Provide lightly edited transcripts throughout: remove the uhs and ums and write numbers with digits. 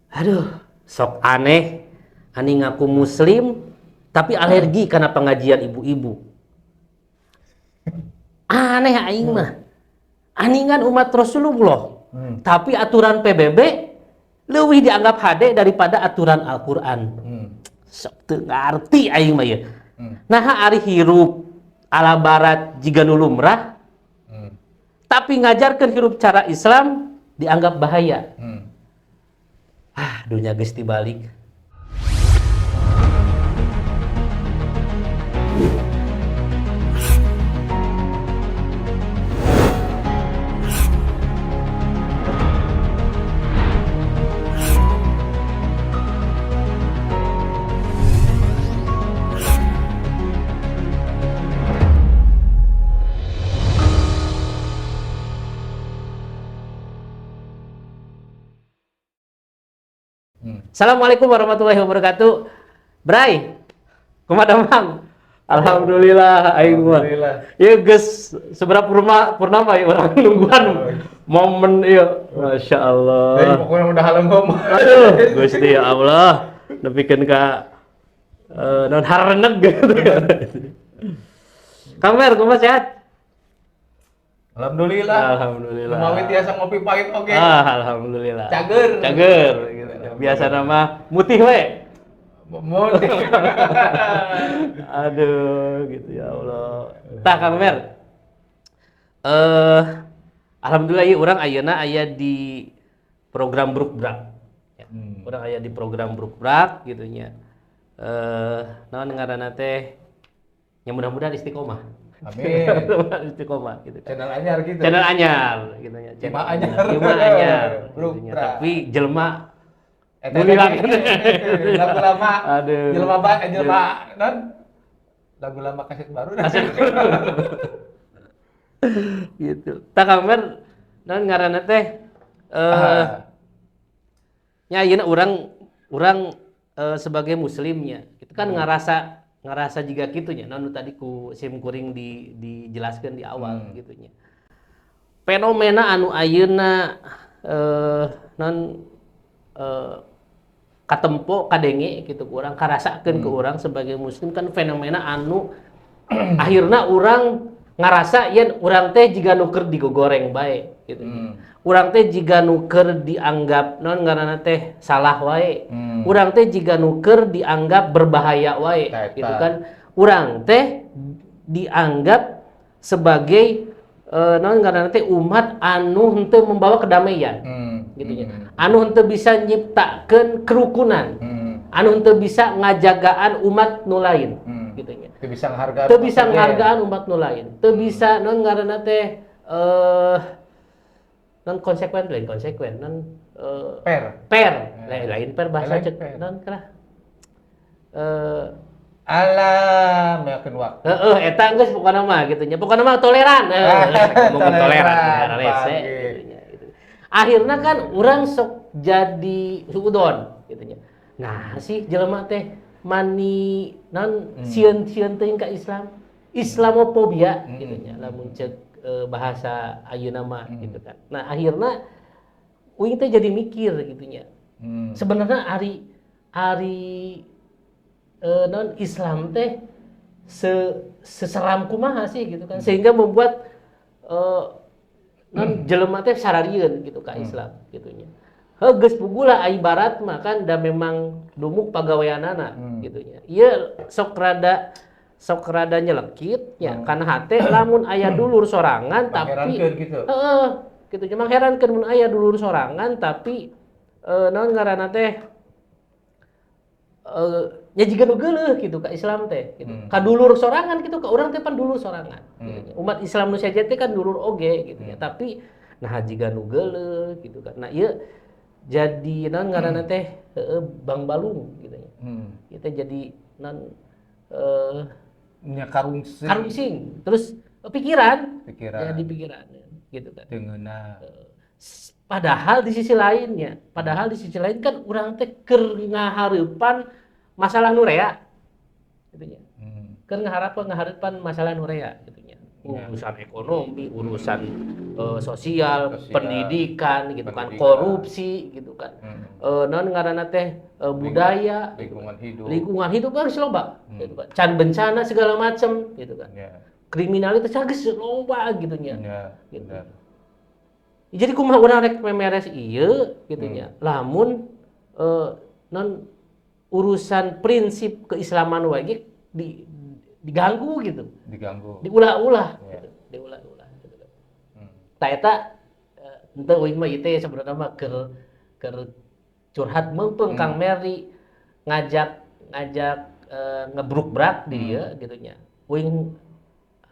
Aduh, sok aneh. Ani ngaku muslim tapi alergi karena pengajian ibu-ibu. Aneh aing mah. Aningan umat Rasulullah. Tapi aturan PBB leuwih dianggap hade daripada aturan Al-Qur'an. Sok teu ngarti aing mah ieu. Nah, ari hirup ala barat jiga nu lumrah, tapi ngajarkeun hirup cara Islam dianggap bahaya. Ah, dunia geus dibalik. Assalamualaikum warahmatullahi wabarakatuh. Bray, kumaha damang? Alhamdulillah aing mah. Alhamdulillah. Ieu geus seberapa purnama ya urang nungguan momen ieu. Masya Allah. Dari pokoknya udah halenghom. Aduh, Gusti ya Allah. Nepikeun ka naon hareneg gitu. Kang Mer, kumaha sehat? Alhamdulillah. Alhamdulillah. Lumawi tiasa ngopi pahit oke. Ah, alhamdulillah. Cager. Cager gitu. Biasa nama mutih we. Mau. Aduh, gitu ya Allah. Tah Kang Mer. Alhamdulillah ieu urang ayeuna aya di program Brukbrak. Ya. Urang aya di program Brukbrak gitu nya. Naon ngaranna teh? Ya mudah-mudahan istiqomah. Amin. Mudah-mudahan istiqomah gitu kan. Channel anyar gitu. Channel anyar gitu nya. Jelema anyar. Jelema anyar gitu nya. Brukbrak. Tapi jelema Eta Mulilang. Lagu lama. Aduh. Jelema ba, jelema non. Lagu lama kaset baru. Kaset gitu. Tah Kang Mer, naon ngaranna teh? Nya ayeuna urang urang sebagai muslimnya itu kan ngerasa ngerasa jiga kitu nya naon nu tadi ku sim kuring dijelaskeun di awal gitu nya. Fenomena anu ayeuna non katempo kadenge gitu ku urang karasakeun ke urang sebagai muslim kan fenomena anu akhirna urang ngarasa yen urang teh jiga nu keur digogoreng bae gitu. Urang teh jiga nu keur dianggap naon ngaranna teh salah wae. Urang teh jiga nu keur dianggap berbahaya wae Eta. gitu kan. Urang teh dianggap sebagai naon ngaranna teh umat anu henteu membawa kedamaian gitu nya. Anu henteu bisa nyiptakeun kerukunan. Anu henteu bisa ngajagaan umat nu lain gitu nya. Teu bisa menghargaan. Teu bisa menghargaan umat nu lain. Teu bisa naon ngaranna teh non konsekuen lain konsekuen non Per. per lain, lain per bahasa Lain cek per. non kerah Alam yakin waktu. heeh eta geus pokona mah gitu nya pokona mah toleran ngomong toleran Toleran, rese panggil. gitu nya gitu. Akhirna kan urang sok jadi suudon gitu nya. Nah sih jelema teh mani non sieun-sieun teuing ka Islam, Islamofobia gitu nya lamun cek bahasa ayeuna mah gitu kan. Nah akhirna uing teh jadi mikir gitu nya. Sebenarnya ari ari non Islam teh seseram kumaha sih gitu kan sehingga membuat non jelema teh sararieun gitu ka Islam gitu nya. Heuh geus puguh lah ai barat mah kan da memang dumuk pagaweanana gitu nya. Ieu sok rada nyelekit nya kana hate lamun aya dulur sorangan tapi Mangherankeun gitu. Heeh, gitu nya mangherankeun mun aya dulur sorangan tapi naon ngaranna teh nya jiga nu geuleuh gitu ka Islam teh gitu. Ka dulur sorangan gitu ka urang teh pan dulur sorangan gitu nya. Umat Islam nu sejen teh kan dulur oge gitu nya. Tapi nah jiga nu geuleuh gitu kan. Nah ieu jadi naon ngaranna teh heeh Bang Balung gitu nya. Ieu teh jadi naon Nya karungsing. Karungsing. Terus pikiran. Pikiran. Jadi pikiran gitu kan. Teu ngeunah. Padahal di sisi lainnya, padahal di sisi lain kan urang teh keur ngahareupan masalah nu rea gitu nya. Keur ngahareupan masalah nu rea gitu nya. Urusan ekonomi, urusan sosial, Sosial, pendidikan gitu kan, pendidikan. Korupsi gitu kan. Naon ngaranna teh, budaya, lingkungan hidup. Lingkungan hidup kan geus loba gitu kan. Can bencana segala macam gitu kan. Kriminalitas geus loba gitu nya. Gitu. Jadi kumaha urang rek memeres ieu gitu nya. Lamun non urusan prinsip keislaman wae ge diganggu gitu. Diganggu. Diulah-ulah gitu. Diulah-ulah gitu. Tah eta henteu, uing mah ieu teh sebenarnya mah keur keur curhat meungpeung Kang Meri ngajak ngajak ngebruk-brak di dieu gitu nya. Uing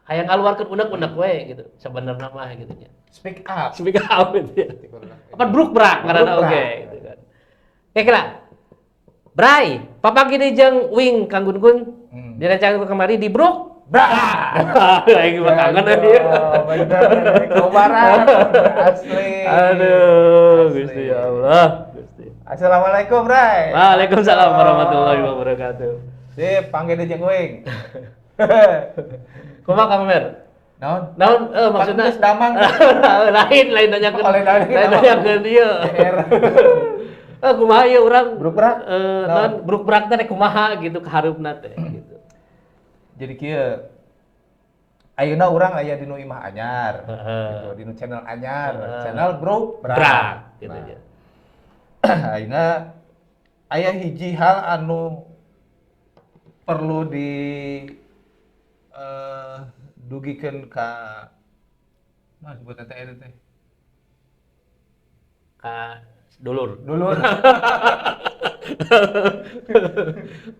hayang ngaluarkeun unek-unek we gitu sebenarnya mah gitu nya. Speak up. Speak up gitu ya. Apa bruk-brak ngaranna Bruk-brak. Oge gitu kan. Oke kira. Bray, papanggih deui jeung uing Kang Gun-Gun. Direncanakeun kemari di Bruk Brak. Aing mah kangen Aduh, bener, Jawa asli. Aduh, Asli. Gusti ya Allah, Gusti. Assalamualaikum, Bray. Waalaikumsalam warahmatullahi wabarakatuh. Sip, panggil deui jeung uing. Kumaha Kang Mer? Naon? Naon maksudna? Geus damang. Lain lain nanyakeun. Oh, lain nanya. Lain nanyakeun ieu. GR. Kumaha ieu urang? Bruk-brak? Eh, Naon? naon bruk-brak teh kumaha gitu kahareupna teh gitu. Jadi kieu. Ayeuna urang aya di nu imah anyar. Gitu, di nu channel anyar, channel Bro Brak. Brak gitu Nah, ya. ayeuna aya hiji hal anu perlu di dugikeun ka nah sebut teh eta teh. Ka dulur. Dulur.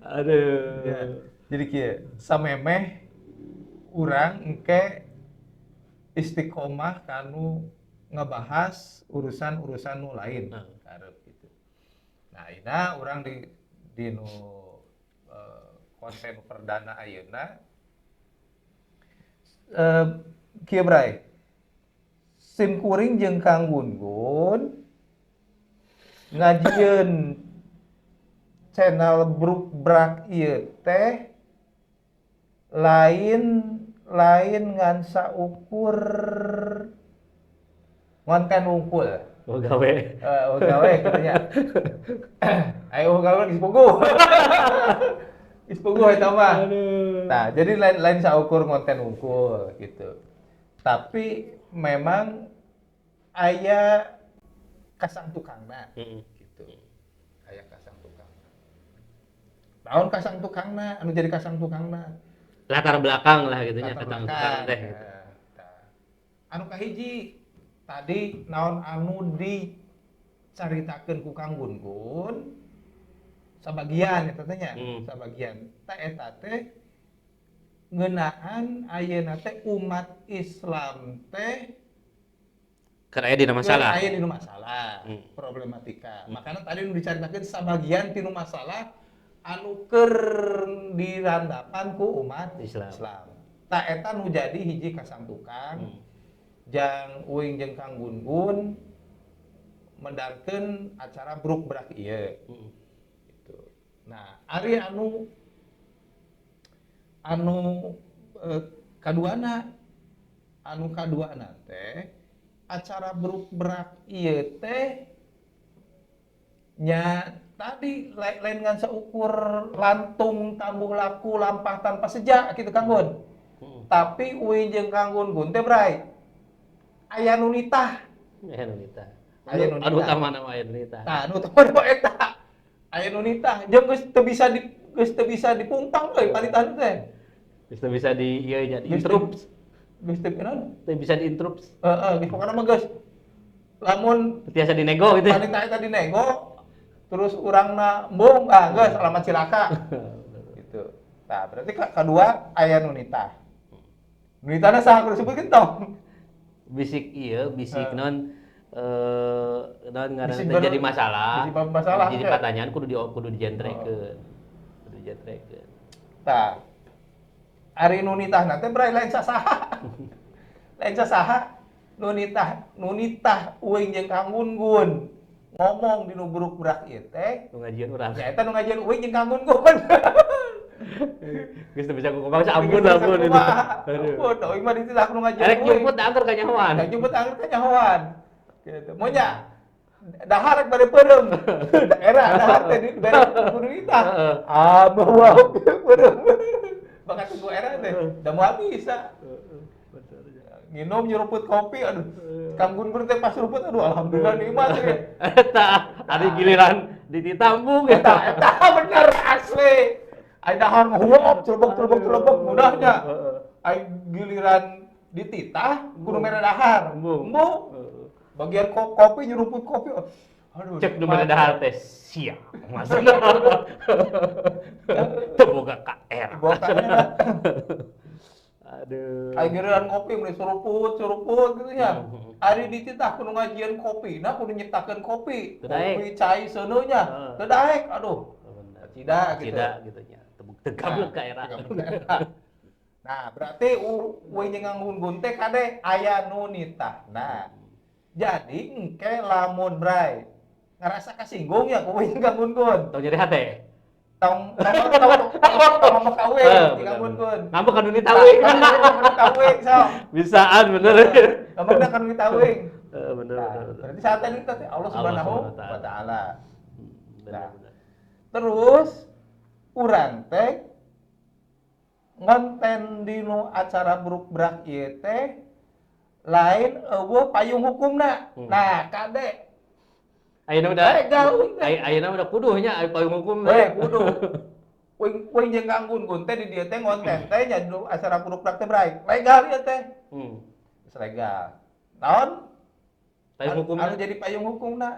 Aduh. Ya. Jadi kieu, samemeh urang engke istiqomah kanu ngebahas urusan-urusan nu lain karep gitu. Nah, ayeuna urang di nu konten perdana ayeuna kieu, Bray. Sim kuring jeung Kang Gun-Gun ngajieun channel Bruk Brak ieu teh lain lain ngan saukur ngonten wungkul. Oh gawe. Eh, oh gawe gitu nya. Ayo gawe geus puguh. Geus puguh eta mah. Aduh. Nah, jadi lain lain saukur ngonten wungkul gitu. Tapi memang aya kasang tukangna gitu. Aya kasang tukangna. Naon kasang tukangna anu jadi kasang tukangna? Latar belakang lah gitu nya, Latar kasang belakang, tukang teh. Ya. Tah. Anu kahiji tadi naon anu dicaritakeun ku Kang Gun-Gun sabagian eta teh nya, sabagian. Tah eta teh ngeunaan ayeuna teh umat Islam teh Keur aya dina masalah. Aya dina masalah, problematika. Makanya tadi nu dicaritakeun sabagian tinu masalah anu keur dirandapan ku umat Islam. Islam. Tah eta nu jadi hiji kasang tukang jang uing jeung Kang Gun-Gun medarkeun acara Bruk Brak ieu. Gitu. Nah, ari anu anu kaduana anu kaduana teh acara Bruk Brak ieu teh nya tadi lain, lain ngan seukur lantung tambuh laku lampah tanpa seja gitu, Kang Gun. Tapi uing jeung Kang Gun Gun teh, Bray, aya nu nitah. Aya nu nitah. Aya nu Anu nitah. Utama nama aya nu nitah. Tah, nu utama eta. Aya nu nitah jeung geus teu bisa di geus teu bisa dipungtang euy panitah teh. Geus teu bisa di ieu nya Geus teu- diinterrupt. Geus teu naon? Teu bisa diinterrupt. Heeh, geus pokona mah geus lamun Teu tiasa dinego gitu. Panitah eta dinego terus urangna embung, ah geus alamat cilaka gitu. Nah, berarti kedua aya nu nitah. Nu nitahna saha, kudu disebutkeun tong? Bisik ieu, bisik non non ngaranna Bisik teh jadi masalah. Bisik masalah, Jadi ya. pertanyaan kudu dijentrekeun. Kudu dijentrekeun. Tah. Ari nu nitahna teh, Bray, lain sasaha. Lain sasaha nu nitah, nu nitah uing jeung Kang Gun-Gun ngomong di nu Bruk Brak ieu teh Nu ngajieun urang. nya eta nu ngajieun uing jeung Kang Gun-Gun. Geus teu bisa kumaha, ampun ampun itu. Aduh. Ampun, euy mah dititah nu ngajian. Erek nyumput da angker kanyahoan. Rek nyumput angker kanyahoan. Gitu. Monya dahar rek bade peureum. Daerah dahar teh di bere kudu ditah. Ah, bawa peureum. Bakal tunggu era teh. Da moal bisa. Nginum nyeruput kopi, aduh. Kang Gun Gun teh pas seruput, aduh alhamdulillah nikmat teh. Eta ari giliran dititambung. Eta eta bener asli. Ai dahar nguap celebok celebok celebok mudahnya. Ai giliran dititah kudu mere dahar. Embung. Embung. Bagian kopi nyeruput kopi. Aduh. Cek nu mere dahar teh sia. Maksudna. Teu boga KR. Boga KR. Aduh. Ai giliran kopi mulai seruput seruput gitu nya. Ari dititah kudu ngajian kopi, nah kudu nyiptakeun kopi. Teu daek. Kopi cai seuneu nya. Teu daek, aduh. Cida gitu. Cida gitu nya. Teu gablek ka era. Nah, berarti uing jeung Kang Gun Gun teh kade aya nu nitahna. Jadi engke lamun bray ngerasa kasinggung ya ku uing Kang Gun Gun. Tong nyeri hate. Tong tong tong tong ngambek ka uing jeung Kang Gun Gun. Ngambek ka nu nitah uing. Ngambek ka uing sok. Bisaan bener. Ngambekna ka nu nitah uing. Heeh, bener Nah, bener. berarti saat ini teh Allah Subhanahu wa taala. Bener, bener. Terus urang teh ngonten dinu acara brukbrak ieu teh lain eueuh payung hukumna. Nah, kade. Ayeuna udah Legal uing teh. Ayeuna udah kudu nya aya payung hukum. We kudu. Uing uing jeung Kang Gun Gun teh di dieu teh ngonten teh nya dinu acara brukbrak teh bray. Legal ieu teh. Geus legal. Naon? Payung hukumna? Anu jadi payung hukumna.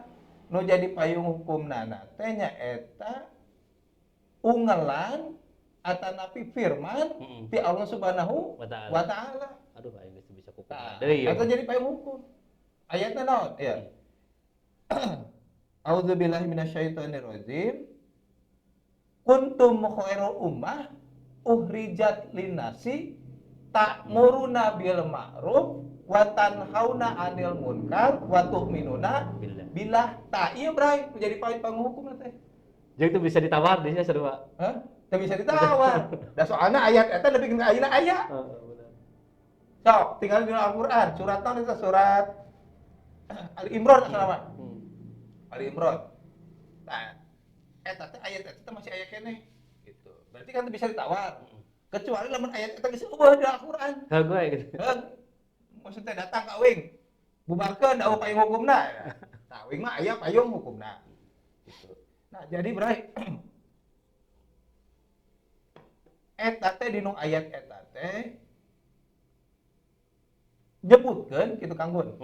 Nu jadi payung hukumna na teh nya eta ungelan atanapi firman ti Allah Subhanahu Wa ta'ala. wa ta'ala. Aduh, aing geus bisa kukuh. Tah, Deui eta jadi payung hukum. Ayatna naon? Iya. A'udzubillahi minasyaitonirrajim. Kuntum khairu ummah ukhrijat linnasi ta'muruna bil ma'ruf wa tanhauna 'anil munkar wa tu'minuna billah. Billah. Tah ieu bray menjadi payung hukum teh. Jeung itu bisa ditawar di sarua. Hah? Teu bisa ditawar. Da soalna ayat eta lebih ka ayeuna aya. Heeh, bener. Sok, tinggal di Al-Qur'an, surat naon eta surat Ali Imran asal mah. Ali Imran. Nah, eta teh ayat eta teh masih aya keneh gitu. Berarti kan teu bisa ditawar. Kecuali lamun ayat eta geus eueuh di Al-Qur'an. Heuh gue gitu. Heuh. Maksudnya datang ka uing. Bubarkeun da eueuh payung hukumna. Nah, uing mah aya payung hukumna. Gitu. Nah, jadi bray eta teh dinu ayat eta teh nyebutkeun kitu Kang Gun.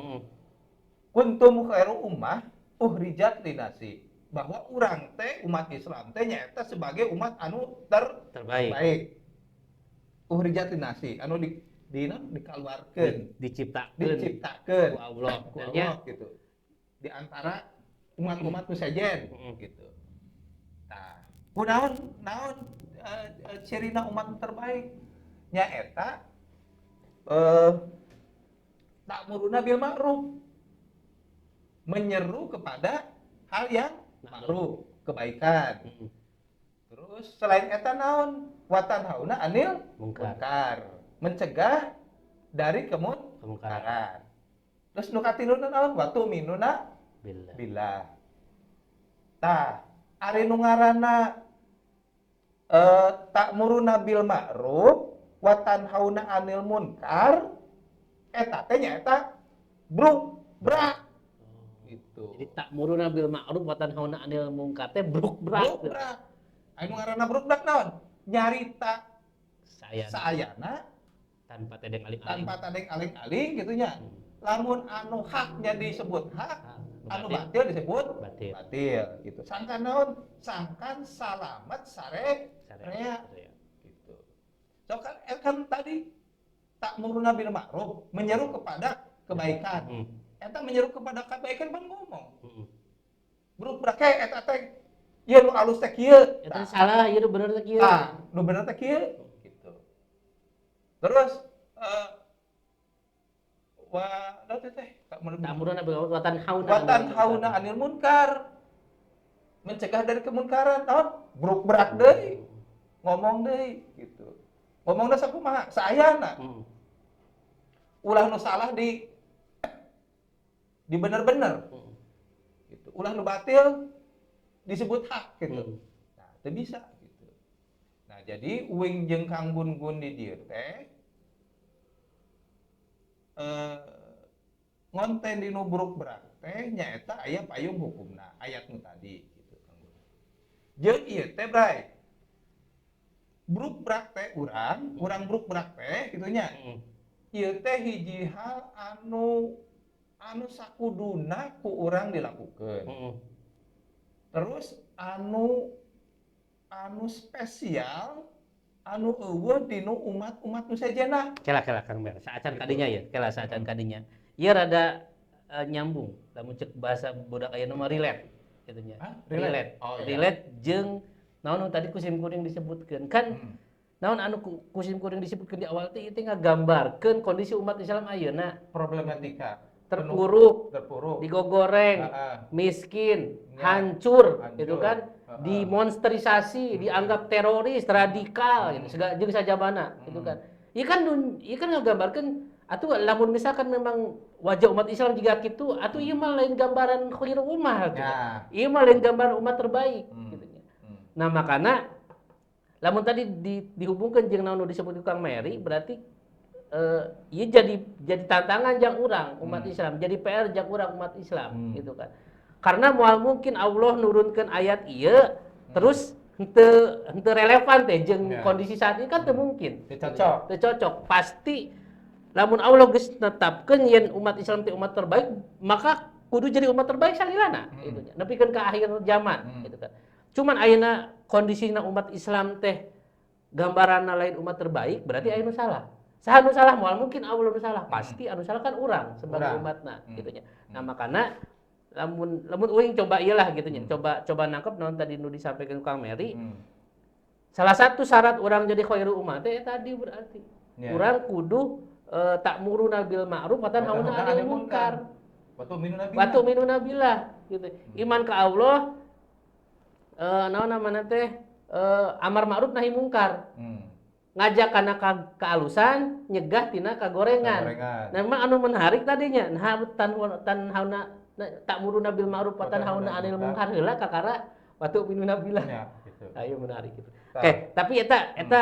Kuntum khairu ummah ukhrijat linasi, bahwa urang teh umat Islam teh nyaeta sebagai umat anu terbaik. Baik. Ukhrijat linasi anu di di dikaluarkeun, diciptakeun, diciptakeun ku Allah, ku Allah gitu. Di antara umat-umat nu sejen gitu. Nah, kunaon naon cirina umat terbaik nyaeta ta'muruna bil ma'ruf, menyeru kepada hal yang ma'ruf, kebaikan. Terus selain eta naon? Wa tanhauna 'anil munkar, mencegah dari kemungkaran. Terus nu katiluna naon? Wa tu'minuna billah. Billah. Tah, ari nu ngaranna ta'muruna bil ma'ruf wa tanhauna 'anil munkar eta teh nyaeta bruk brak gitu. Jadi ta'muruna bil ma'ruf wa tanhauna 'anil munkar teh bruk brak. Bruk brak. Anu ngaranna bruk brak naon? Nyarita saayana tanpa tedeng aling-aling. Tanpa tedeng aling-aling gitu nya. Lamun anu haknya disebut hak, anu batil disebut batil. Batil gitu. Sangkan naon? Sangkan salamet sare rea gitu. So kan tadi ta'muruna bil ma'ruf, menyeru kepada kebaikan. Eta menyeru kepada kebaikan pan ngomong. Bruk brake eta teh ieu nu alus teh kieu. Eta salah, ieu nu bener teh kieu. Tah, nu bener teh kieu gitu. Terus wa naon teh ta'muruna bil ma'ruf wa tanhauna wa tanhauna 'anil munkar. Mencegah dari kemunkaran, naon? Bruk brak deui. Ngomong deui gitu. Ngomongna sakumaha? Saayana. Ulah nu salah di bener-bener. Gitu. Ulah nu batil disebut hak gitu. Nah, teu bisa gitu. Nah, jadi uing jeung Kang Gun-Gun di dieu teh ngonten di nu bruk-brak teh nyaeta aya payung hukumna, ayat nu tadi gitu, Kang Gun. Jeung ieu teh, Bray. Bruk-brak teh urang bruk-brak teh kitu nya. Ieu teh hiji hal anu anu sakuduna ku urang dilakukeun. Terus anu anu spesial anu euweuh dinu umat-umat nu sejenna. Kela, kela, Kang Mer, saacan Gitu. Kadinya ya, kela saacan kadinya. Ieu rada nyambung, lamun cek bahasa budak ayeuna mah relate gitu nya. Hah? Relate. Oh, iya. Relate jeung naon nu tadi ku sim kuring disebutkeun. Kan naon anu ku sim kuring disebutkeun di awal teh, ieu teh ngagambarkeun kondisi umat Islam ayeuna. Problematika. Terpuruk, Terpuruk. Digogoreng, miskin, hancur, Hancur. gitu kan, dimonsterisasi, dianggap teroris, radikal, gitu, segala jeung sajabana, gitu kan. Ieu kan ieu kan ngagambarkeun atuh lamun misalkan memang wajah umat Islam jiga kitu, atuh ieu mah lain gambaran khairul ummah atuh. Ieu mah lain gambaran umat terbaik, gitu nya. Nah, makana lamun tadi dihubungkeun jeung naon nu disebut Kang Mary, berarti ieu jadi tantangan jang urang umat Islam, jadi PR jang urang umat Islam, gitu kan. Karena moal mungkin Allah nurunkeun ayat ieu terus henteu relevan teh jeung kondisi saat ini kan teu mungkin. Teu cocok. Teu cocok. Pasti lamun Allah geus netapkeun yen umat Islam teh umat terbaik, maka kudu jadi umat terbaik salilana gitu nya. Nepikeun ka akhir zaman gitu kan. Cuman ayeuna kondisina umat Islam teh gambaranna lain umat terbaik, berarti aya nu salah. Saha nu salah? Moal mungkin Allah nu salah. Pasti anu salah kan urang sebagai Urang. Umatna gitu nya. Nah, makana lamun lamun uing coba ieu lah gitu nya, coba coba nangkep naon tadi nu disampaikan Kang Mary. Salah satu syarat urang jadi khairul ummah teh tadi berarti. Urang kudu ta'muruna bil ma'ruf wa tanhauna 'anil munkar. Wa tu'minuna billah. Wa tu'minuna billah gitu. Iman ke Allah, naon namana teh, amar ma'ruf nahi mungkar. Ngajak kana kaalusan, nyegah tina kagorengan. Kagorengan. Nah, memang anu menarik tadinya, nah tanhauna ta'muruna bil ma'ruf wa tanhauna 'anil munkar heula kakara wa tu'minuna billah. Ya, gitu. Ayo menarik gitu. Tah. Oke, tapi eta eta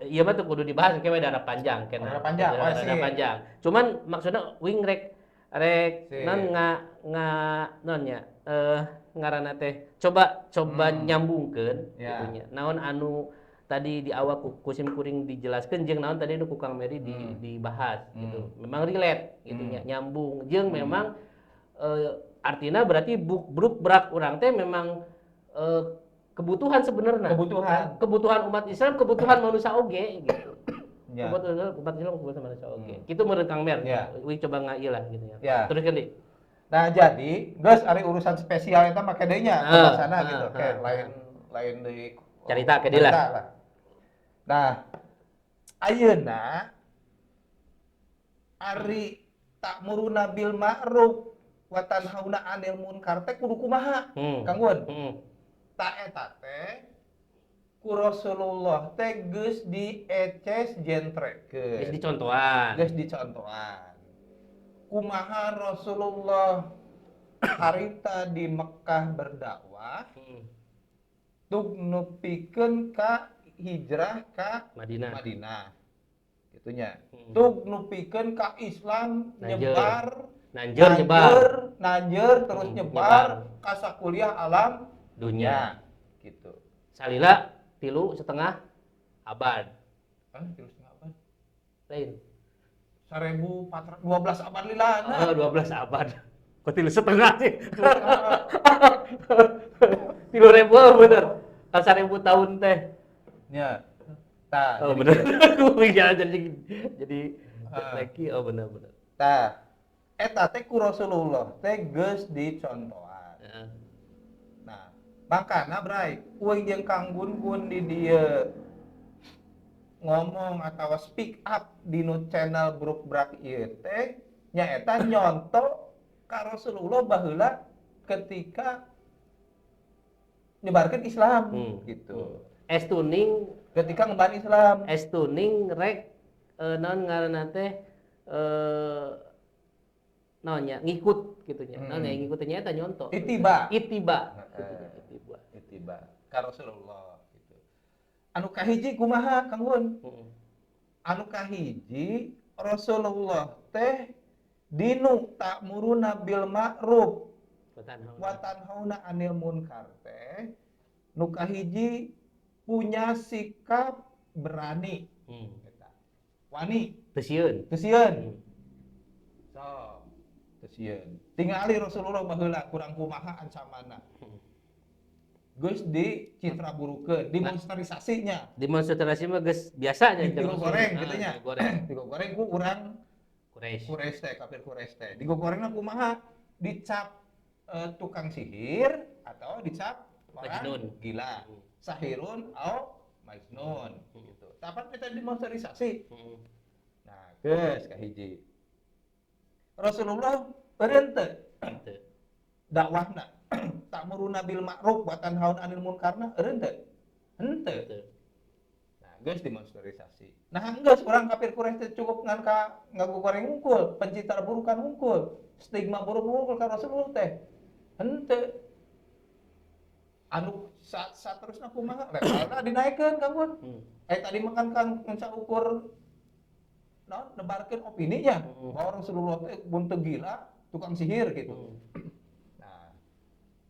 ieu mah tuh kudu dibahas engke we rada panjang kena. Rada panjang, Rada pasti. Panjang. Cuman maksudnya wing rek rek non nga non nya ngaranna teh coba coba nyambungkeun gitu nya. Naon anu tadi di awal ku sim kuring dijelaskeun jeung naon tadi nu ku Kang Mary dibahas gitu. Memang relate gitu nya, nyambung jeung memang artinya berarti bruk brak urang teh memang kebutuhan sebenarnya. Kebutuhan. Kebutuhan umat Islam, kebutuhan manusia oge gitu. Kebutuhan umat Islam, kebutuhan manusia oge. Gitu menurut Kang Mer. Wih, coba nggak lah gitu ya. Terus kan di. Nah, jadi geus ari urusan spesial eta make deui nya pembahasanna gitu. Oke, lain lain deui. Carita ke deui lah. Carita lah. Nah, ayeuna ari ta'muruna bil ma'ruf wa tanhauna 'anil munkar teh kudu kumaha? Kang Gun? Ta eta teh ku Rasulullah teh geus dieces jentrekeun. Geus dicontohan. Geus dicontohan. Kumaha Rasulullah harita di Mekah berdakwah, tuk nepikeun ka hijrah ka Madinah. Madinah. Gitunya. Tuk nepikeun ka Islam Nanjeur. Nyebar, Nanjeur nyebar. Nanjeur terus nyebar nyebar. Ka sakuliah alam dunia. Gitu. Salila 3,5 abad. Hah, 3,5 abad? Lain. 1412 abad lilana. Oh, 12 abad. Kok 3,5 sih? 3000, oh, bener. Kan 1000 tahun teh. Ya. Tah, Oh, jadi bener. kieu. Aku mikir jadi lagi, oh bener bener. Tah, eta teh ku Rasulullah teh geus dicontohan. Nah, makana Bray, uing jeung Kang Gun-Gun di dieu ngomong atau speak up di nu channel Bruk Brak ieu teh nyaeta nyonto ka Rasulullah baheula ketika nyebarkeun Islam gitu. Estuning Ketika ngemban Islam. Estuning rek naon ngaranna teh, naon nya, ngikut gitu nya. Naon nya ngikutnya eta nyontoh. Ittiba. Ittiba. Gitu nya, ittiba. Ittiba ka Rasulullah gitu. Anu kahiji kumaha, Kang Gun? Anu kahiji, Rasulullah teh dinu ta'muruna bil ma'ruf wa tanhauna 'anil munkar teh nu kahiji punya sikap berani. Eta. Wani. Teu sieun. Teu sieun. So, teu sieun. Tingali Rasulullah baheula kurang kumaha ancamanna. Geus dicitra burukeun, demonstrasinya. Demonstrasi mah geus biasa nya. Digo goreng gitu nya. Digo goreng. Digo goreng ku urang Quraisy. Quraisy teh, kafir Quraisy teh. Digo gorengna kumaha? Dicap tukang sihir atau dicap orang Majnun. Gila. Sahirun au majnun gitu. Tapi kita demonstrasi. Nah, geus kahiji. Rasulullah eureun teu Teu. Dakwahna ta'muruna bil ma'ruf wa tanhauna 'anil munkarna eureun teu? Henteu. Teu. Nah, geus demonstrasi. Nah, geus urang kafir Quraisy teh cukup ngan ka ngagoreng hungkul, pencitra burukan hungkul, stigma buruk hungkul ka Rasulullah teh. Henteu. Anu saterusna kumaha? Levelna dinaikeun, Kang Gun. Tadi mah kan Kang saukur naon nebarkeun opininya bahwa Rasulullah teh mun teu gila, tukang sihir gitu. Nah,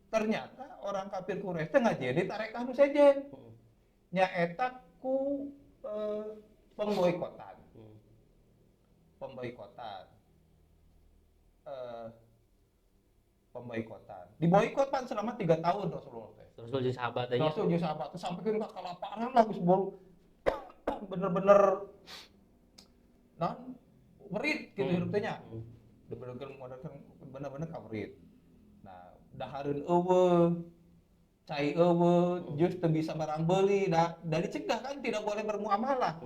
ternyata orang kafir Quraisy teh ngajieun ditarekah nu sejen. Nyaeta ku pemboikotan. Pemboikotan. Pemboikotan. Diboikot pan selama 3 tahun Rasulullah teh. Rasul jeung sahabat teh nya. Rasul jeung sahabat teh sampai ke kalaparan lah geus bener-bener non merit gitu hidup teh nya. Bener-bener bener-bener kamerit. Nah, dahareun eueuh, cai eueuh, jus teu bisa barang beuli, da dicegah kan tidak boleh bermuamalah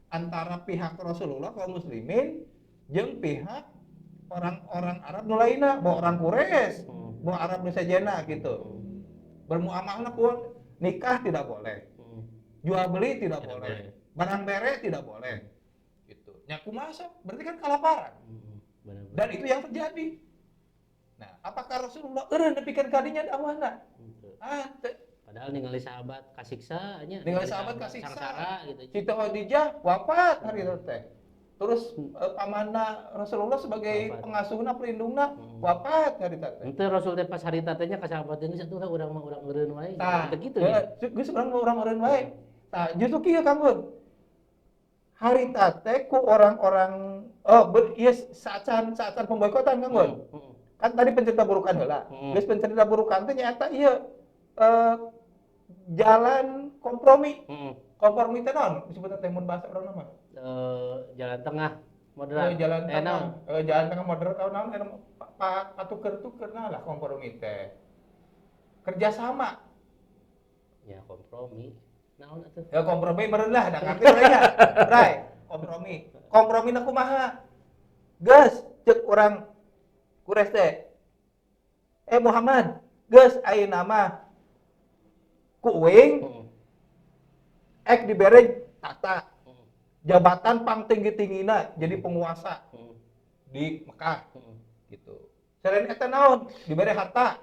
antara pihak Rasulullah kaum muslimin jeung pihak orang-orang Arab nu lainna, bahwa orang Quraisy, bahwa Arab nu sejenna gitu. Bermuamalah pun nikah tidak boleh. Jual beli tidak Tidak boleh. Boleh. Barang bere tidak boleh. Gitu. Nya kumaha sok? Berarti kan kalaparan. Benar-benar. Dan itu yang terjadi. Nah, apakah Rasulullah eureun nepikeun ka dinya dakwahna? Henteu. Ah, teu. Padahal ningali sahabat kasiksa nya. Ningali sahabat kasiksa. Sangsara gitu. Siti Khadijah wafat hari itu teh. Terus pamanna Rasulullah sebagai Wafat. Pengasuhna, pelindungna wafat hari itu teh. Henteu Rasul teh pas harita teh nya ka sahabat teh geus atuh lah urang mah urang eureun wae. Tah, Gitu ya. Geus urang mah urang eureun wae. Tah, justru kieu, Kang Gun. Harita teh ku orang-orang oh ieu saacan pemboikotan, Kang Gun. Kan tadi pencerita burukan heula. Geus pencerita burukan teh nyaeta ieu jalan kompromi. Kompromi teh naon? Disebutna teh mun bahasa urang mah. Jalan tengah moderat. Oh, jalan tengah. Naon? Jalan tengah moderat atau naon eta patuker-tuker nah lah kompromi teh. Kerjasama. Ya kompromi. Naon atuh? Ya kompromi meureun lah, da ngarti we nya. Bray, kompromi. Kompromi na kumaha? Geus ceuk urang Quraisy teh. Eh Muhammad, geus ayeuna mah ku uing ek dibere tahta. Jabatan pang tinggi-tinggina jadi penguasa di Mekah gitu. Selain eta naon? Dibere harta.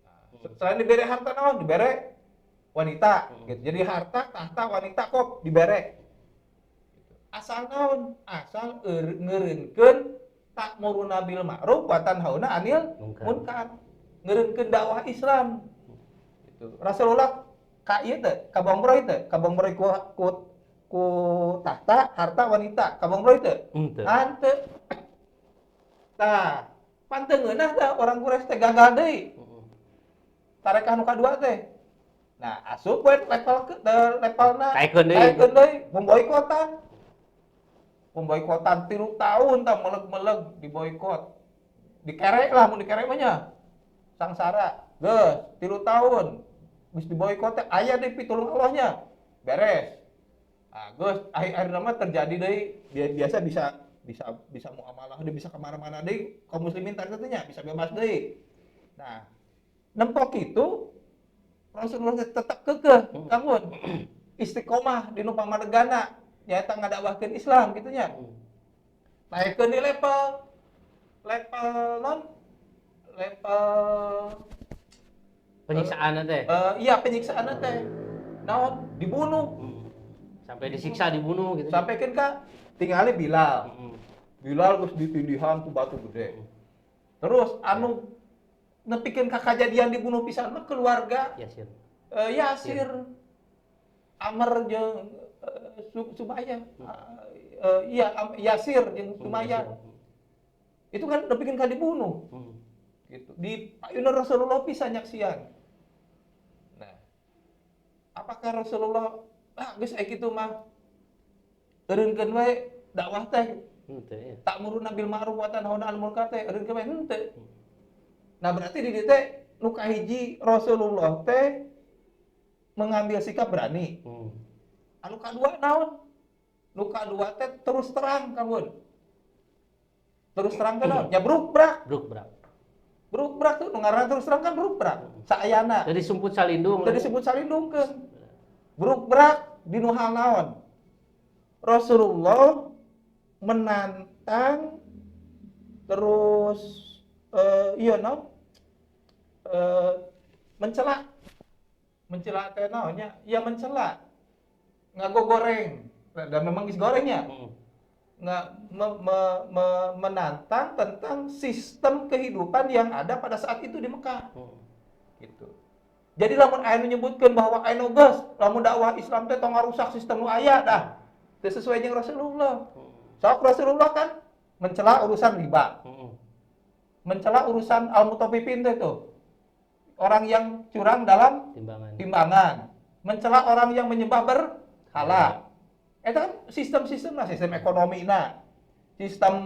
Nah, selain dibere harta naon? Dibere wanita gitu. Jadi harta, tahta, wanita kok dibere. Gitu. Asal naon? Asal ngeureunkeun ta'muruna bil ma'ruf wa tanhauna 'anil Munkar. Munkar. Ngeureunkeun dakwah Islam. Gitu. Rasulullah ka ieu teh, ka Bongbroy teh, ka Bongbroy ku tahta, harta, wanita, ka Bongbroy teh. Henteu. Henteu. Tah, pan teu ngeunah tah orang Quraisy teh gagal deui. Tarekah nu kadua teh. Nah, asup we level ke levelna. Kaekeun deui. Kaekeun deui, pemboikotan. Pemboikotan 3 tahun tah meleg-meleg diboikot. Dikerek lah mun dikerek mah nya. Sangsara. Geus, 3 tahun. Geus diboikot teh aya deui pitulung Allahnya. Beres. Ah, geus akhir-akhirna mah terjadi deui biasa bisa bisa bisa muamalah deui, bisa kemana-mana deui kaum muslimin tadi teh nya bisa bebas deui. Nah, nempok itu Rasulullah teh tetap keukeuh, Kang Bun. Istiqomah di nu pamadegana nyaeta ngadakwahkeun Islam gitu nya. Naikkeun di level level non level Penyiksaan teh. Iya, penyiksaan teh naon, dibunuh. Sampai disiksa, dibunuh gitu. Sampai kan ka tingali Bilal. Bilal geus ditindihan ku batu gede. Terus anu nepikeun ka kajadian dibunuh pisan mah keluarga Yasir. Yasir, Amr jeung Sumayyah. Iya, Yasir jeung Sumayyah. Yasir. Itu kan nepikeun ka dibunuh. Gitu. Di payuna Rasulullah pisan nyaksian. Nah, apakah Rasulullah, ah geus aya kitu mah eureunkeun we dakwah teh? Henteu ya. Ta'muruna bil ma'ruf wa tanhauna 'anil munkar teh eureunkeun we henteu. Nah, berarti di dieu teh nu kahiji Rasulullah teh mengambil sikap berani. Anu kadua naon? Nu kadua teh terus terang, Kang Bun. Terus terang teh naon? Ya brukbrak. Brukbrak. Brukbrak tuh nu ngaranna terus terang kan brukbrak. Saayana. Jadi sumput salindung. Teu disebut salindungkeun. Brukbrak di nu hal naon? Rasulullah menantang terus iya naon? Mencela. Mencela teh naon nya? Ya mencela. Ngagogoreng. Dan memang geus gorengnya. Nggak menantang tentang sistem kehidupan yang ada pada saat itu di Mekah. Gitu. Jadi lamun aya nu nyebutkeun bahwa aya nu geus, lamun dakwah Islam teh tong ngarusak sistem nu aya dah. Teu sesuai jeung Rasulullah. Sok Rasulullah kan mencela urusan riba. Mencela urusan al-mutaffifin teh tuh. Orang yang curang dalam timbangan. Timbangan. Mencela orang yang menyembah berhala. Itu kan sistem-sistem lah, sistem ekonomi nah, sistem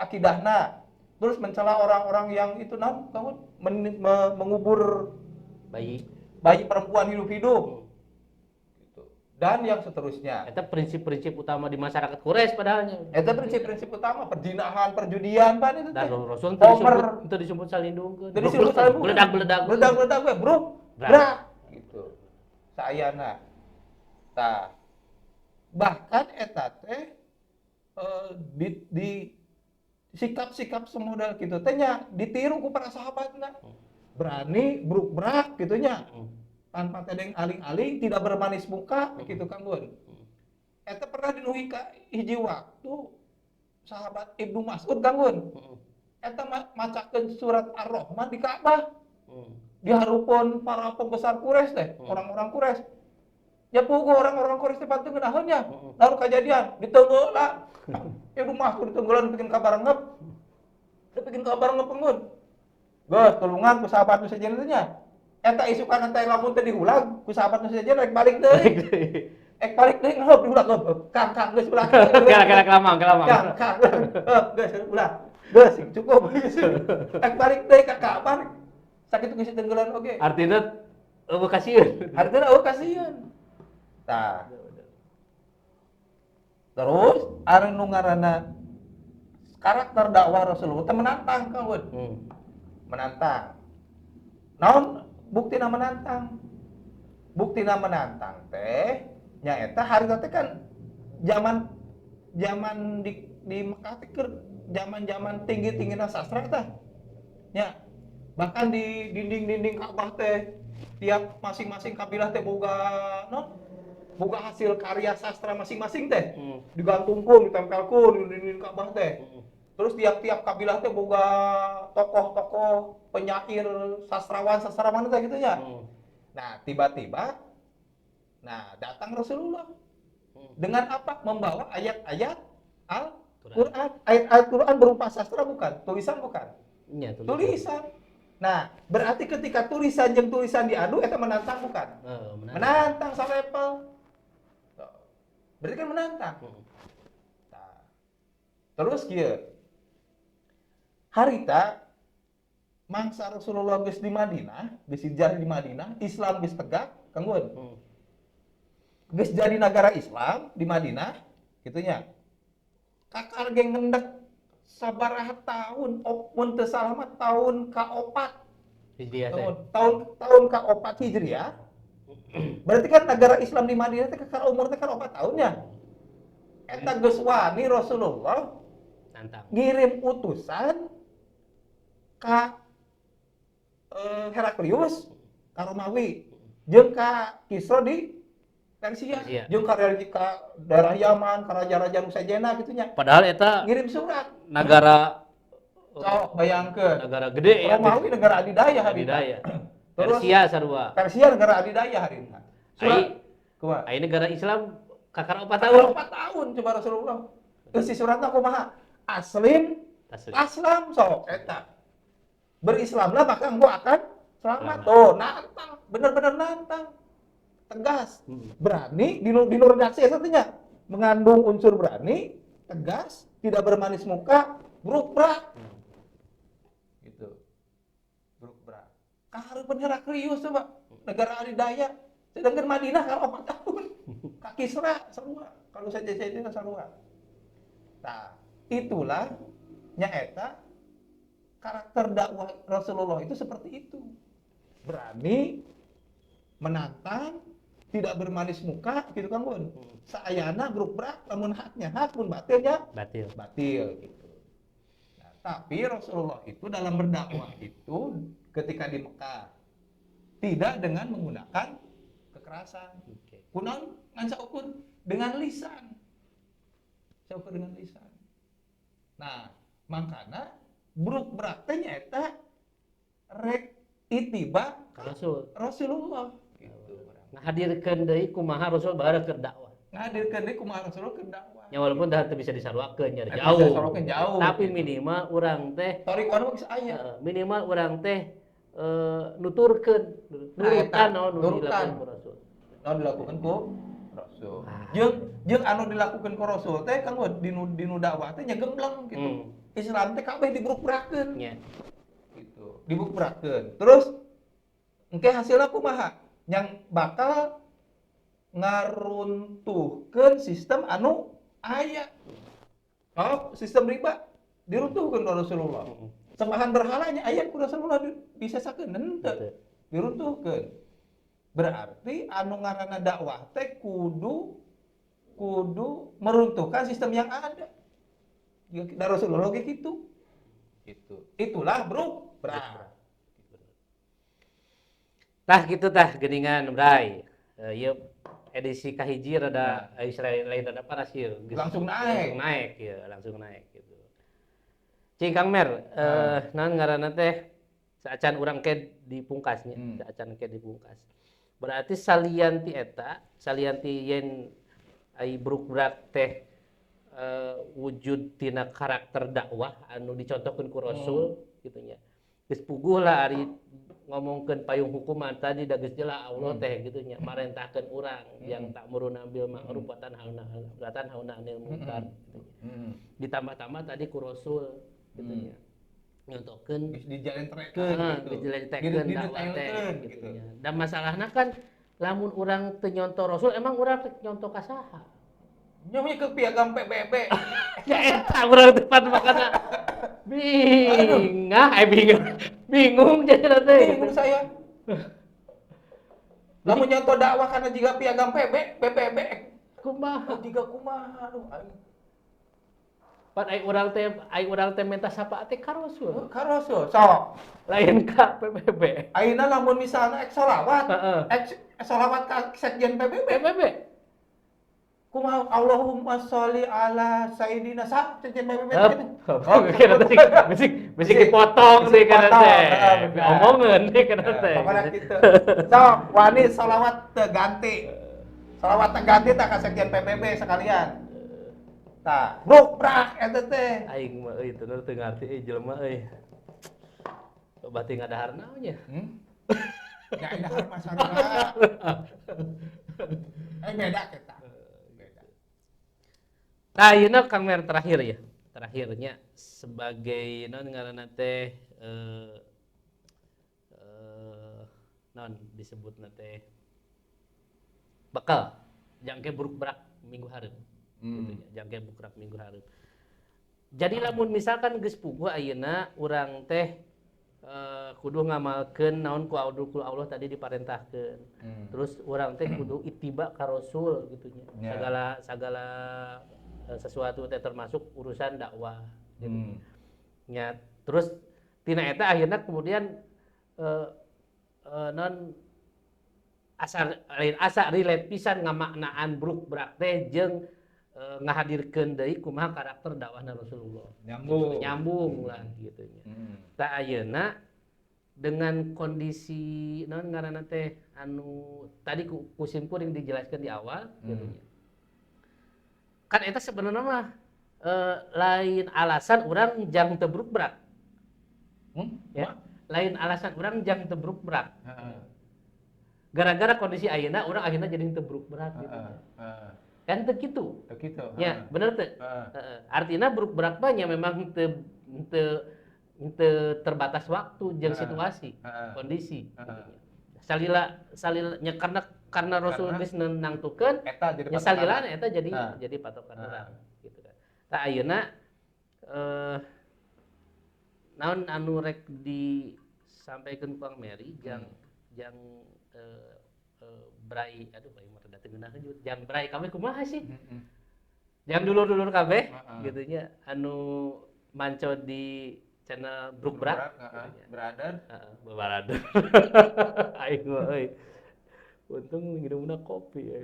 akidahna. Terus mencela orang-orang yang itu nah, kamu mengubur bayi, bayi perempuan hidup-hidup. Gitu. Dan yang seterusnya. Itu prinsip-prinsip utama di masyarakat Quraisy padahalnya. Itu prinsip-prinsip utama, perzinahan, perjudian, pan itu Dan teh. Rasul Homer. Itu disebut salindung. Jadi disebut salindung. Beledak-beledak. Beledak-beledak we, bro. Brak. Brak gitu. Sayana. Tah. Bahkan eta teh di sikap-sikap semodel gitu teh nya ditiru ku para sahabatna. Berani bruk-brak gitu nya. Tanpa tedeng aling-aling, tidak bermanis muka gitu Kang Gun. Eta pernah dinuhi ka hiji waktu sahabat Ibnu Mas'ud, Kang Gun. Eta macakeun surat Ar-Rahman di Ka'bah. Di hareupeun para pembesar Quraisy teh, orang-orang Quraisy. Ya puguh orang-orang Quraisy teh pantun ngeunaheun nya. Lalu kejadian diteunggeulah. Ibnu Mas'ud ditenggelan bikin kabar ngep. Bikin kabar ngep Kang Gun. Geus tulungan ku sahabat nu sejen teh nya. Eta isukan teh lamun teh diulang ku sahabat nu sejen rek balik deui. Rek balik deui ngeup diulang ngeup. Kang kang geus ulah. Kela kela kelamang kelamang. Kang kang geus ulah. Geus cukup. Rek balik deui ka Ka'bah. Sakitu geus tenggelan oge. Artinya euweuh kasieun. Artinya euweuh kasieun. Tah. Terus ari nu ngaranna karakter dakwah Rasulullah teh menantang, Kang Bun. Menantang. Naon buktina menantang? Buktina menantang teh nyaeta harita teh kan zaman zaman di Mekah teh keur zaman-zaman tinggi-tinggina sastra tah. Nya. Bahkan di dinding-dinding Ka'bah teh tiap masing-masing kabilah teh boga non boga hasil karya sastra masing-masing teh. Digantungkeun, ditempelkeun di dinding Ka'bah teh. Terus tiap-tiap kabilah teh boga tokoh-tokoh penyair, sastrawan-sastrawan teh gitu ya. Nah, tiba-tiba nah datang Rasulullah. Dengan apa? Membawa ayat-ayat Al-Qur'an. Ayat-ayat Quran berupa sastra bukan? Tulisan bukan? Iya, tulisan. Tulisan. Nah, berarti ketika tulisan jeung tulisan diadu eta menantang bukan? Menantang. Menantang salevel. Berarti kan menantang. Nah, terus kieu. Harita mangsa Rasulullah geus di Madinah, geus hijrah di Madinah, Islam geus tegak, Kang Gun. Geus jadi negara Islam di Madinah, kitu nya. Kakar ge ngendek sabaraha tahun, mun teu salah mah tahun ka-4. Hijriah teh. Tahun tahun ka-4 Hijriah. Berarti kan negara Islam di Madinah teh kakara umur teh kan 4 tahun ya. Eta geus wani Rasulullah Nantang. Ngirim utusan ka Heraklius ka Romawi jeung ka Kisra di Persia, Persia. jeung ka daerah Yaman, ka raja-raja nu sejenna kitu nya. Padahal eta Ngirim surat. Negara Sok bayangkeun. Negara gede ya. Romawi negara adidaya harita. Adidaya. Terus Persia sarua. Persia negara adidaya harita. Surat Ai kumaha? Ai negara Islam kakara 4 Tahun tahun. 4 tahun coba Rasulullah. Eusi suratna kumaha? Aslim Taslim. Aslam, sok eta. Berislamlah, maka engkau akan selamat. Selamat. Tuh, nantang, bener-bener nantang. Tegas, berani di redaksi artinya mengandung unsur berani, tegas, tidak bermanis muka, bruk-brak. Gitu. Bruk-brak. Kahareupeun Heraklius coba, negara adidaya. Sedangkan Madinah kalau 4 tahun. Ka Kisra sarua, kalau saja sarua. Nah, itulah nyaeta karakter dakwah Rasulullah itu seperti itu. Berani menantang, tidak bermanis muka gitu kan, Bun. Saayana bruk-brak, lamun haknya hak, mun batilnya Batil. Batil gitu. Nah, tapi Rasulullah itu dalam berdakwah itu ketika di Mekah tidak dengan menggunakan kekerasan. Kunaon? Ngan saukur dengan lisan. Saukur dengan lisan. Nah, makana bruk-brak teh nyaeta rek itiba Ka Rasul. Rasulullah gitu. Ngahadirkeun deui kumaha Rasul baheula keur dakwah. Ngahadirkeun deui kumaha Rasulullah keur dakwah. Ya walaupun dah teu bisa disaruakeun nya Teu jauh. bisa disaruakeun jauh, Tapi gitu. Minimal urang teh Thoriqohna mah geus aya. Minimal urang teh nuturkeun Nah, eta, nurutan naon nu nurutan. dilakukan ku Rasul. Naon dilakukan ku Rasul. Ah. Jeung jeung anu dilakukan ku Rasul teh kan di nu dakwah teh nya gembleng gitu. Islam teh kabeh dibruk-brakeun gitu. Dibruk-brakeun. Terus engke hasilnya kumaha? Yang bakal ngaruntuhkeun sistem anu aya. Oh, sistem riba diruntuhkeun ku Rasulullah. Sembahan berhalanya aya ku Rasulullah disesakeun henteu. Henteu. Diruntuhkeun. Berarti anu ngaranna dakwah teh kudu kudu meruntuhkan sistem yang ada. Ya, da Rasulullah ge kitu. Gitu. Itulah bro, bra. Tah gitu tah geuningan, Bray. Ieu edisi kahiji rada istilah lain rada panas ieu. Geus Langsung naik. Langsung naik ya, langsung naik gitu. Cing Kang Mer, naon ngaranna teh saacan urang ke dipungkasnya, saacan ke dipungkas. Berarti salian ti eta, salian ti yen ai bruk-brak teh wujud tina karakter dakwah anu dicontohkeun ku Rasul gitu nya. Geus puguh lah ari ngomongkeun payung hukuman tadi da geus jelas Allah teh gitu nya marentahkeun urang yang ta'muruna bil ma'ruf wa tanhauna 'anil munkar gitu nya. Ditambah-tambah tadi ku Rasul gitu nya. Nyontohkeun Geus dijalentrekeun gitu. Geus dijalentrekeun dakwah teh Didetailkeun gitu gitu. Nya. Dan masalahna kan lamun urang teu nyonto Rasul, emang urang teh nyonto ka saha? Nyomi ke piagam PBB. Ya eta urang teh pan makana bingah eh bingung bingung jadi teh. Bingung saya. Lamun nyonto dakwah karena jiga piagam PBB. Kumaha? Jiga kumaha, aduh aing. Pan ai urang teh minta syafaat teh ka Rasul. Ka Rasul. Sok. Lain ka PBB. Ayeuna lamun misalna ek sholawat, ek sholawat ka sekjen PBB. PBB. Kumaha Allahumma sholli ala sayyidina sa sekjen PBB Hup. teh? Oh, kira teh bisi bisi dipotong sih kana Dipotong, teh. benar. Omongan deh kana teh. Pokoknya gitu. Sok, wani sholawat teu ganti. Sholawat teu ganti tak ka sekjen PBB sekalian. Tah, bruk brak eta teh. Aing mah euy teu teu ngarti euy jelema euy. Berarti ngadahar naon nya? Ya dahar mah sarua. Eh, beda kita. Beda. Nah, ayeuna Kang Mer terakhir ya. Terakhirnya sebagai naon ngaranna teh naon disebutna teh bakal jangke bruk-brak minggu hareup. Gitu ya, jangke bruk-brak minggu hareup. Jadi lamun misalkan geus puguh ayeuna urang teh Kudu ngamalkeun naon ku Allah tadi diparentahkeun. Terus urang teh kudu ittiba ka Rasul gitu nya. Segala segala sesuatu teh termasuk urusan dakwah gitu. Nya, terus tina eta akhirnya kemudian non asa lain asa relate pisan ngamaknaan bruk brak teh jeung ngahadirkeun deui kumaha karakter dakwahna Rasulullah. Nyambung. Gitu, nyambung lah gitu nya. Tah, ayeuna dengan kondisi naon ngaranna teh anu tadi ku simkuring dijelaskan di awal gitu nya. Kan eta sebenarnya mah lain alasan urang jang teu bruk-brak. Ya. Lain alasan urang jang teu bruk-brak. Gara-gara kondisi ayeuna urang akhirnya jadi teu bruk-brak gitu. Heeh. Kan teu kitu. Teu kitu. Ya, bener teu? Heeh. Heeh. Artinya bruk-brak mah nya memang teu teu teu terbatas waktu jeung situasi, kondisi gitu nya. Salila salila nya karena Rasul geus nangtukeun Eta jadi nya patokan. Salilana eta jadi patokan urang gitu kan. Tah, ayeuna naon anu rek disampaikan ku Kang Mary jang jang bray, aduh, aing mah rada teu ngeunaheun juga. Jang bray kabeh kumaha sih? Jang dulur-dulur kabeh gitu nya anu manco di channel Bruk Brak. Bruk, heeh. Brother. Heeh, bebarada. Aing mah euy. Untung minumna kopi ya.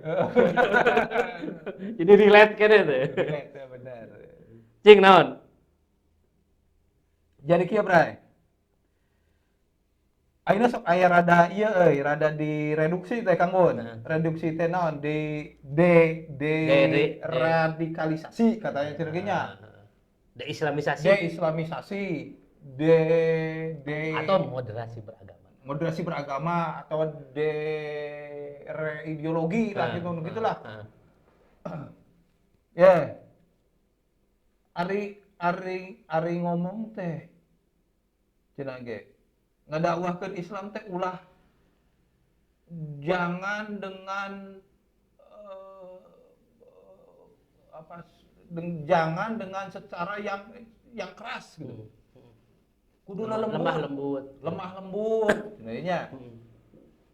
Jadi relate keneh teh. Relate ya, bener. Cing, naon? Jadi kieu, Bray. Ayeuna sok aya rada ieu euy, rada direduksi teh, Kang Gun. Reduksi teh naon? Di de de De- radikalisasi katanya cenah ge nya. De-islamisasi. De-islamisasi, de de Atau moderasi beragama. Moderasi beragama atau de reideologi lah gitu gitulah. Ya. Ari ari ari ngomong teh cenah ge ngadakwahkeun Islam teh ulah jangan dengan apa jangan dengan secara yang keras gitu. Kudu lembut. Lemah lembut. Lemah lembut cenah nya.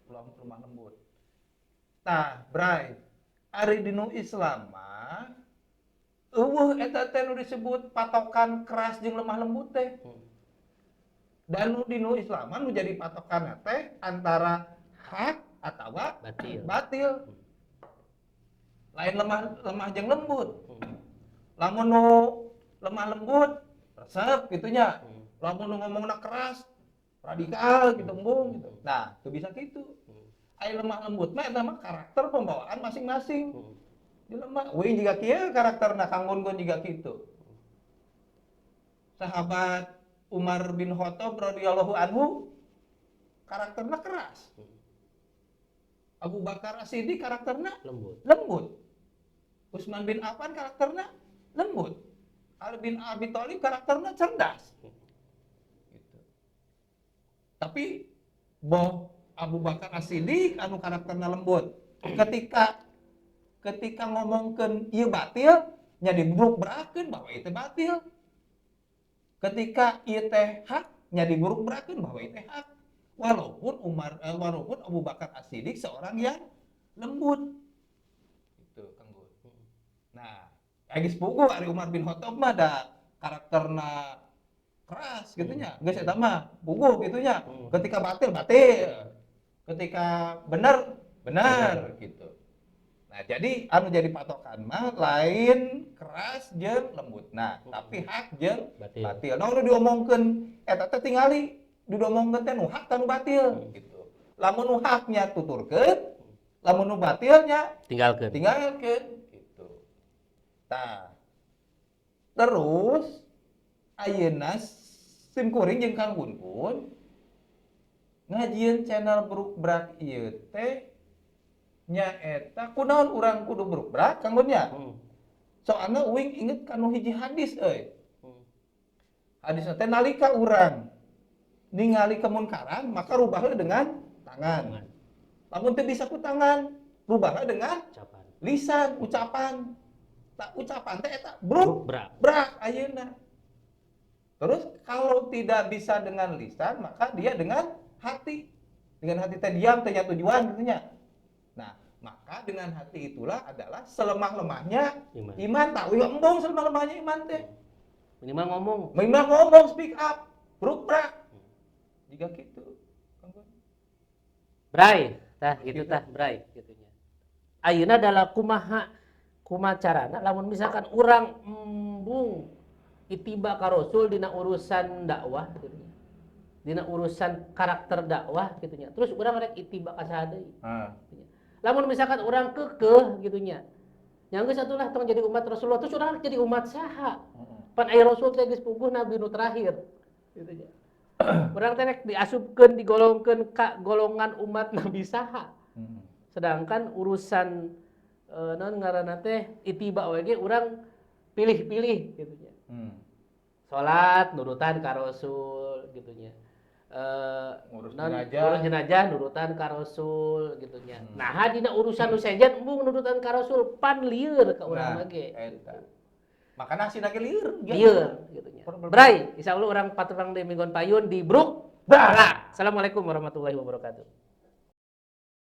Lemah, lemah lembut. Tah, Bray, ari dinu Islam mah euweuh eta teh nu disebut patokan keras jeung lemah lembut teh. Dan nu dinu Islam mah nu jadi patokan teh antara hak atawa Batil. Batil. Lain lemah lemah jeung lembut. Lamun nu lemah lembut resep gitu nya. Lamun nu ngomongna keras radikal gitu, embung gitu. Nah, teu bisa gitu. Aya lemah lembut mah eta mah karakter pembawaan masing-masing. Jelema uing jiga kieu karakterna, Kang Gun jiga kitu. Sahabat Umar bin Khattab radhiyallahu anhu karakterna keras. Abu Bakar As-Siddiq karakterna Lembut. Lembut. Utsman bin Affan karakterna lembut. Ali bin Abi Thalib karakterna cerdas. Gitu. Tapi boh Abu Bakar As-Siddiq anu karakterna lembut, ketika ketika ngomongkeun ieu batil nya dibruk-brakeun bahwa itu batil. Ketika ieu teh hak nya dibruk-brakeun bahwa itu hak. Walaupun Abu Bakar As-Siddiq seorang yang lembut. Itu Kang Gun. Nah, geus puguh ari Umar bin Khattab mah da karakterna keras gitu nya. Geus eta mah puguh gitu nya. Ketika batil batil. Ketika benar benar gitu. Nah, jadi anu jadi patokan mah lain keras jeung lembut. Nah, tapi hak jeung Batil. Batil. Nah, udah diomongkeun eta teh tingali diomongkeun teh nu hak nu batil gitu. Lamun nu haknya tuturkeun, lamun nu batilnya Tinggalkeun. Tinggalkeun gitu. Tah. Terus ayeuna sim kuring jeung Kang Gun Gun ngajieun channel Bruk Brak ieu teh nyaeta kunaon urang kudu bruk brak, Kang Gun nya? Soalna uing inget kanu hiji hadis euy. Hadis teh nalika urang ningali kemunkaran maka rubahlah dengan tangan. Tangan. Lamun teu bisa ku tangan, rubahlah dengan Ucapan. Lisan, ucapan. Tak ucapan teh eta bruk Bruk brak. Brak ayeuna. Terus kalau tidak bisa dengan lisan, maka dia dengan hati. Dengan hati teh diam teh nya tujuan gitu nya. Nah, maka dengan hati itulah adalah selemah-lemahnya Iman. Iman tak ulah embung selemah-lemahnya iman teh. Minimal ngomong. Minimal ngomong, speak up, bruk brak. Jika gitu. Bray, tah gitu. Gitu. Tah, bray gitu nya. Ayeuna adalah kumaha, kumaha carana lamun misalkan urang embung itiba ka Rasul dina urusan dakwah gitu nya. Dina urusan karakter dakwah gitu nya. Terus urang rek itiba ka saha deui? Ah. Lamun misalkan urang keukeuh gitu nya. Yang geus atulah tong jadi umat Rasulullah, terus urang rek jadi umat saha? Pan aya Rasul teh geus puguh nabi nu terakhir gitu nya. Urang teh rek diasupkeun, digolongkeun ka golongan umat nabi saha? Sedangkan urusan naon ngaranna teh, itiba we ge urang pilih-pilih gitu nya. Salat nurutan ka Rasul gitu nya. Ngurus non, jenazah. Ngurus jenazah nurutan ka Rasul gitu nya. Nah, dina urusan nu sejen embung nurutan ka Rasul, pan lieur ka urang Nah, mah ge. Eta. Makana hasilna ge lieur. Lieur gitu nya. Bray, insyaallah urang patepang deui minggon payun di Bruk. Brak. Assalamualaikum warahmatullahi wabarakatuh.